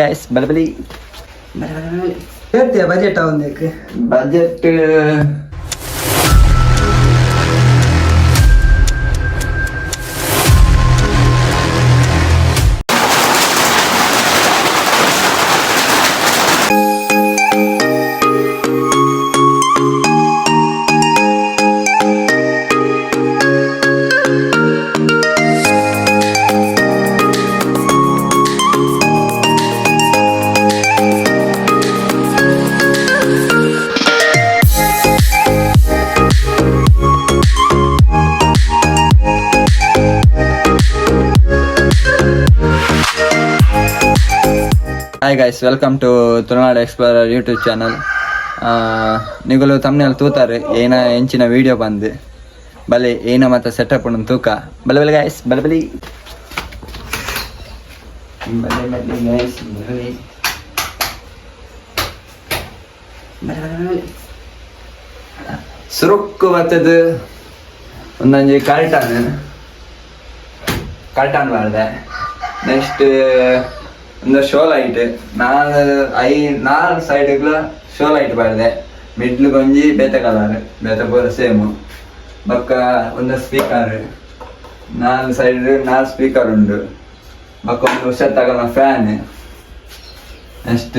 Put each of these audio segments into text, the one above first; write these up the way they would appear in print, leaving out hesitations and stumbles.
Guys, ಬಲೆ ಬಲಿ ಬಲೆ ಬಲೆ ಬಲೆ. ಹೇಳ್ತೀಯ ಬಜೆಟ್ ಒಂದಕ್ಕೆ? Budget, hi guys, welcome to Tulunadu explorer YouTube channel. ನಿಗುಲು ತಮ್ಮನೆಲ್ಲ ತೂತಾರೆ ಏನ ಎಂಚಿನ ವಿಡಿಯೋ ಬಂದು ಬಲೆ ಏನ ಮತ್ತೆ ಸೆಟಪ್ ಉಂಡು ತೂಕ. ಬಲೆ ಬಲೆ ಗಾಯ್ಸ್, ಬಲೆ ಬಲಿ ಬಲೆ ಬಲೆ ಗಾಯ್ಸ್, ಬಲೆ ಬಲೆ ಬಲೆ ಬಲೆ. ಸುರುಕ್ಕು ಬತ್ತದು ಒಂದೊಂಜಿ ಕರ್ಟನ್, ಕರ್ಟನ್ ಬಾರ್ದೆ. ನೆಕ್ಸ್ಟ್ ಒಂದು ಶೋ ಲೈಟ್, ನಾಲ್ I ನಾಲ್ ಸೈಡ್ಗ್ಲ ಶೋ ಲೈಟ್ ಬಾರ್ದೆ. ಮಿಡ್ಲ್ ಒಂಜಿ ಬೇತೆ ಕಲರ್, ಬೇತೆ ಪೂರ ಸೇಮ್. ಬೊಕ್ಕ ಒಂದು ಸ್ಪೀಕರ್, ನಾಲ್ ಸೈಡ್ ನಾಲ್ ಸ್ಪೀಕರ್ ಉಂಡು. ಬೊಕ್ಕ ಒಂದು ಹುಷಾರ್ ಫ್ಯಾನ್. ನೆಕ್ಸ್ಟ್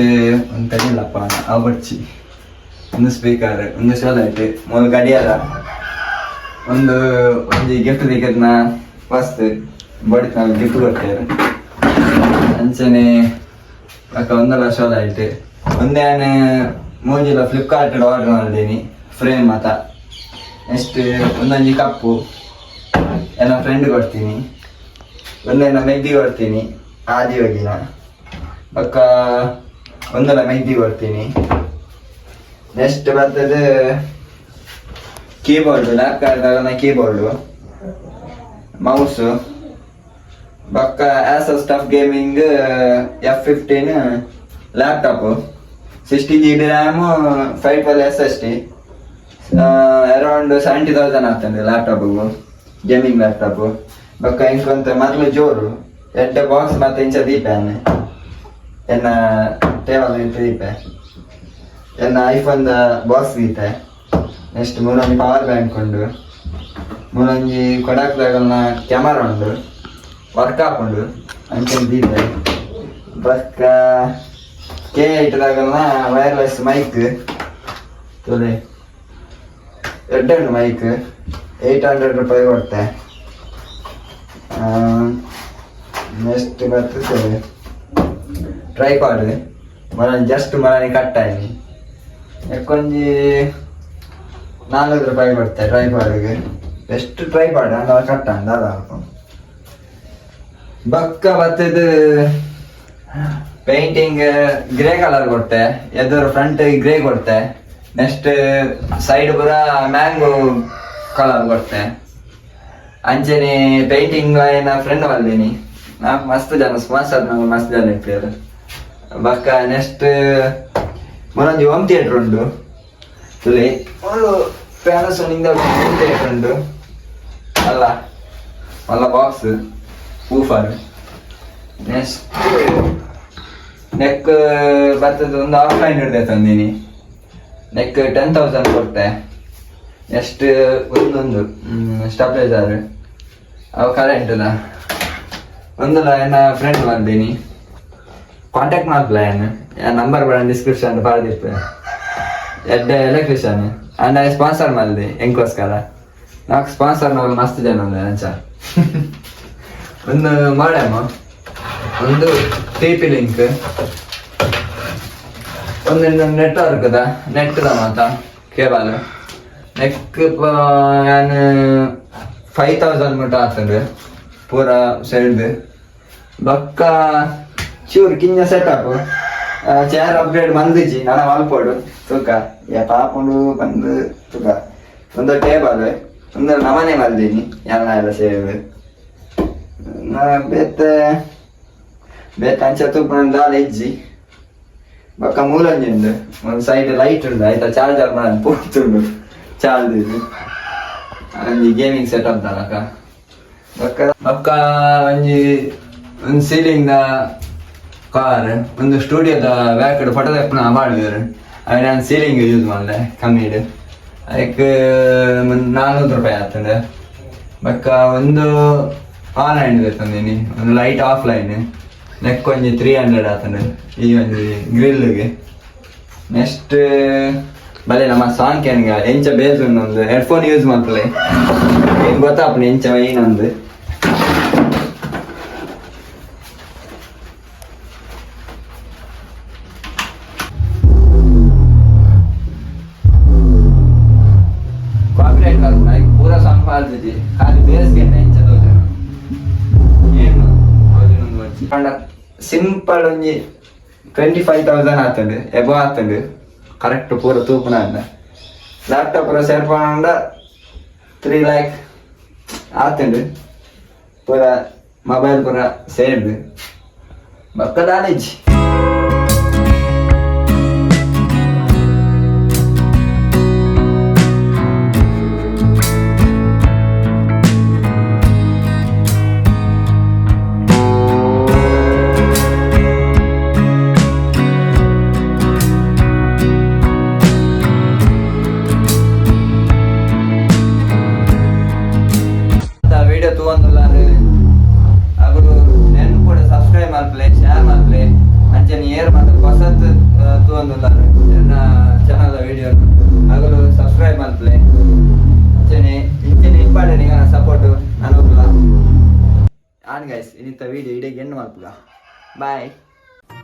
ಒಂದು ಕಡಿಲ್ಲಪ್ಪ ಅವು ಬಚ್ಚಿ. ಒಂದು ಸ್ಪೀಕರ್, ಒಂದು ಶೋ ಲೈಟ್, ಮೂರು ಗಡಿಯಾರ, ಒಂದು ಒಂಜಿ ಗಿಫ್ಟ್ ದಿಕ್ಕತ್ನ ವಸ್ತು ಬಡಿತ ಗಿಫ್ಟ್ ಕೊಡ್ತೇವೆ ಅಂಚನೆ. ಬೊಕ್ಕ ಒಂದಲ ಶೋ ಲೈಟ್. ಒಂದೇ ಮೂಜಿಲ ಫ್ಲಿಪ್ಕಾರ್ಟ್ ಆರ್ಡರ್ ಮಾಡಿದ್ದೀನಿ ಫ್ರೇಮ್ ಮಾತ. ನೆಕ್ಸ್ಟ್ ಒಂದೊಂಜಿ ಕಪ್ಪು ಎಲ್ಲ ಫ್ರೆಂಡ್ ಕೊಡ್ತೀನಿ. ಒಂದೇನ ಮೆಗ್ದಿ ಕೊಡ್ತೀನಿ ಆದಿಯೋಗಿನ. ಬೊಕ್ಕ ಒಂದಲ ಮೆಗ್ದಿ ಕೊಡ್ತೀನಿ. ನೆಕ್ಸ್ಟ್ ಬರ್ತದೆ keyboard, laptop keyboard, mouse. ಬೊಕ್ಕ Asus TUF Gaming F15 laptop, 16 GB RAM, 512 SSD, around 70,000 ಆಗ್ತದೆ laptop, gaming laptop. ಬೊಕ್ಕ ಇಂಕೊಂತ ಮರ್ಲು ಜೋರು ಎಡ್ಡೆ ಬಾಕ್ಸ್ ಮತ್ತೆ ಇಂಚ ದೀಪೆ ಎನ್ನ ಟೇಬಲ್ ಇಂಚ ದೀಪೆ. ಎನ್ನ ಐಫೋನ್ ಬಾಕ್ಸ್ ದೀತೆ. ನೆಕ್ಸ್ಟ್ ಮೂಲೊಂಜಿ ಪವರ್ ಬ್ಯಾಂಕ್ ಉಂಡು, ಮೂಲೊಂಜಿ ಕೊಡಾಕ್ ಕ್ಯಾಮರಾ ಉಂಡು, ವರ್ಕ್ ಆಪುಂಡು ಅಂಚನೆ ದೀತೆ. ಬೊಕ್ಕ ಕೆ ಏಟ್ ದಾಗಲ್ನ ವೈರ್ಲೆಸ್ ಮೈಕ್ ತೋಲೆ, ಎಡ್ಡೆ ಉಂಡು ಮೈಕ್, 800 ರೂಪಾಯಿ ಕೊಡ್ತೆ. ನೆಕ್ಸ್ಟ್ ಬರ್ತದೆ ಟ್ರೈಪಾಡ್ ಮರ, ಜಸ್ಟ್ ಮರನಿ ಕಟ್ಟಾಯ್ನಿ ಎಕ್ಕೊಂಜಿ 4 ರೂಪಾಯಿ ಕೊಡ್ತೆ ಟ್ರೈಪಾಡ್ಗೆ. ಬೆಸ್ಟ್ ಟ್ರೈಪಾಡ್ ಅಂದ ಕಟ್ಟ ದಾದ. ಬೊಕ್ಕ ಬತ್ತದು painting grey colour ಕೊಡ್ತೆ. ಎದುರು ಫ್ರಂಟ್ ಗ್ರೇ ಕೊಡ್ತೆ, ನೆಕ್ಸ್ಟ್ ಸೈಡ್ ಪೂರ ಮ್ಯಾಂಗೋ ಕಲರ್ ಕೊಡ್ತೆ. ಅಂಚನೆ ಪೇಂಟಿಂಗ್ ಏನ ಫ್ರೆಂಡ್ ಮಲ್ದಿನಿ. ನಾ ಮಸ್ತ್ ಜನ ಸ್ಪಾನ್ಸರ್, ನಾವು ಮಸ್ತ್ ಜನ ಇರ್ತೀರ. ಬೊಕ್ಕ ನೆಕ್ಸ್ಟ್ ಮೊನೊಂಜಿ ಹೋಮ್ ಥಿಯೇಟರ್ ಉಂಡು ತುಲೆ, ಒಂದು Panasonic home theatre ಉಂಡು ಅಲ್ಲ, ಮಲ್ಲ box woofer. Next neck ಬರ್ತದೆ ಒಂದು ಆಫ್ಲೈನ್ ಹಿಡ್ದೆ ತಂದೀನಿ, ನೆಕ್ 10,000 ಕೊಡ್ತೆ. ನೆಕ್ಸ್ಟ್ ಒಂದೊಂದು ಸ್ಟೆಬಿಲೈಸರ್, ಅವು ಕರೆಂಟ್ ಒಂದಲ್ಲ, ಎನ್ನ ಫ್ರೆಂಡ್ ಬಂದೀನಿ. ಕಾಂಟ್ಯಾಕ್ಟ್ ಮಾಡ್ಲ ಏನು ನಂಬರ್ ಬೇಡ, ಡಿಸ್ಕ್ರಿಪ್ಷನ್ ಪಾಡ್ದಿರ್ತೆ. ಎಡ್ಡೆ electrician and I sponsor ಮಲ್ದಿ ಎಂಕೋಸ್ಕರ. ನಾಲ್ಕು ಸ್ಪಾನ್ಸರ್ ನಾವು ಮಸ್ತ್ ಜನ ಉಂಡು ಅಂಚ. ಒಂದು ಮಾಡಮ್ಮ, ಒಂದು T P link, ಒಂದು ನೆಟ್ವರ್ಕ್ the net the ಮಾತ ಕೇಬಲ್. ನೆಕ್ ಯಾನ್ 5,000 ಮುಟ್ಟ ಆಗ್ತದೆ ಪೂರ ಸೈಡ್. ಬೊಕ್ಕ ಚೂರು ಕಿಂಜ setup, chair upgrade ಮಂದಿಜಿ ನನ್ನ ಮಲ್ಪೋಡು ತೂಕ ಯಾ ಪಾಪುಂಡು ಬಂದು ತೂಕ. ಒಂದು ಟೇಬಲ್, ಒಂದು ನಮನೆ ಮಲ್ದೀನಿ ಎಲ್ಲ ಎಲ್ಲ ಸೇರಿ. ನಾ ಬೇತೆ ಬೇತೆ ಅಂಚ ತೂಪುನ ದಾಲ ಇಜ್ಜಿ. ಬೊಕ್ಕ ಮೂಲಂಜಿ ಉಂಡು, ಒಂದು ಸೈಡ್ ಲೈಟ್ ಉಂಡು, ಆಯ್ತಾ? ಚಾರ್ಜರ್ ಮಾಡ ಪೋತುಂಡು ಚಾರ್ಜ್. ಒಂಜಿ ಗೇಮಿಂಗ್ ಸೆಟಪ್ ತನಕ. ಬೊಕ್ಕ ಬೊಕ್ಕ ಒಂಜಿ ಒಂದು ಸೀಲಿಂಗ್ ದ ಕಾರ್ ಒಂದು ಸ್ಟುಡಿಯೋದ ಬ್ಯಾಕ್ ಫೋಟೋ ತೆಪ್ಪನ ಮಾಡಿದ್ರು. ಅವೆ ನಾನು ಸೀಲಿಂಗ್ ಯೂಸ್ ಮಾಡಿದೆ ಕಮ್ಮಿಡು. ಅದಕ್ಕೆ 400 ರೂಪಾಯಿ ಆಗ್ತದೆ. ಬೊಕ್ಕ ಒಂದು ಆನ್ಲೈನ್ ತಂದೀನಿ, ಒಂದು ಲೈಟ್ ಆಫ್ಲೈನ್ ನೆಕ್ ಒಂಜಿ 300 ಆತಂಡು ಈ ಒಂಜಿ ಗ್ರಿಲ್ಗೆ. ನೆಕ್ಸ್ಟ್ ಬಲೆ ನಮ್ಮ ಸಾಂಗ್ ಕೇನ್ಗ ಎಂಚ ಬೇಸ್ ಒಂದು ಹೆಡ್ಫೋನ್ ಯೂಸ್ ಮಾಡ್ತಲೆ ಏನ್ ಗೊತ್ತಾಪುನ ಎಂಚ ಏನಂದು. ಕಾಪಿರೈಟ್ ಬರ್ಪುನ ಪೂರ ಸಾಂಗ್ ಪಾಡ್ದಿಜಿ, ಖಾಲಿ ಬೇಸ್ ಕೇಂಡ ಎಂಚ ತೋಜುನ ಏನು ತೋಜುನೊಂದು ಒಂಜಿ ಪಂಡ ಸಿಂಪಲ್ ಒಂಜಿ 25,000 ಆತಂಡು, ಎಬೋ ಆತಂಡು. ಕರೆಕ್ಟ್ ಪೂರ ತೂಪುನ ಅಂಡ ಲ್ಯಾಪ್ಟಾಪ್ ಪೂರ ಸೇರ್ಪಂಡ 3 ಲ್ಯಾಕ್ ಆತಂಡು ಪೂರ ಮೊಬೈಲ್ ಪೂರ ಸೇರ್ದು ಬೊಕ್ಕ ದಾನಿಜಿ. ವಿಡಿಯೋ ತೂವೊಂದುಲ್ಲಾರು ಅಗುಲು ನೆನ್ಪುಡು ಸಬ್ಸ್ಕ್ರೈಬ್ ಮಲ್ಪಲೆ, ಶೇರ್ ಮಲ್ಪಲೆ. ಅಂಚನೆ ಏರ್ ಮಾತ್ರ ಹೊಸತ್ ತೂವೊಂದುಲ್ಲಾರು ಎನ್ನ ಚಾನಲ್ ವಿಡಿಯೋ, ಅಗುಲು ಸಬ್ಸ್ಕ್ರೈಬ್ ಮಲ್ಪಲೆ. ಅಂಚನೆ ಇಂಚನೆ ಇಂಪಾರ್ಟೆಂಟ್ ನಿಗನ ಸಪೋರ್ಟ್ ಅನುಕೂಲ ಆನ್ ಗೈಸ್. ಇನ್ನಿತ್ತ ವಿಡಿಯೋ ಇಡೀ ಎಂಡ್ ಮಲ್ಪುಗ. ಬಾಯ್.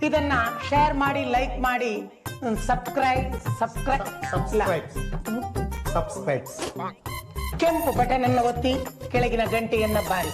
ಇದನ್ನ ಶೇರ್ ಮಾಡಿ, ಲೈಕ್ ಮಾಡಿ, ಸಬ್ಸ್ಕ್ರೈಬ್ ಸಬ್ಸ್ಕ್ರೈಬ್ ಸಬ್ಸ್ಕ್ರೈಬ್ ಸಬ್ಸ್ಕ್ರೈಬ್. ಕೆಂಪು ಬಟನ್ ಅನ್ನು ಒತ್ತಿ, ಕೆಳಗಿನ ಗಂಟೆಯನ್ನ ಬಾರಿಸಿ.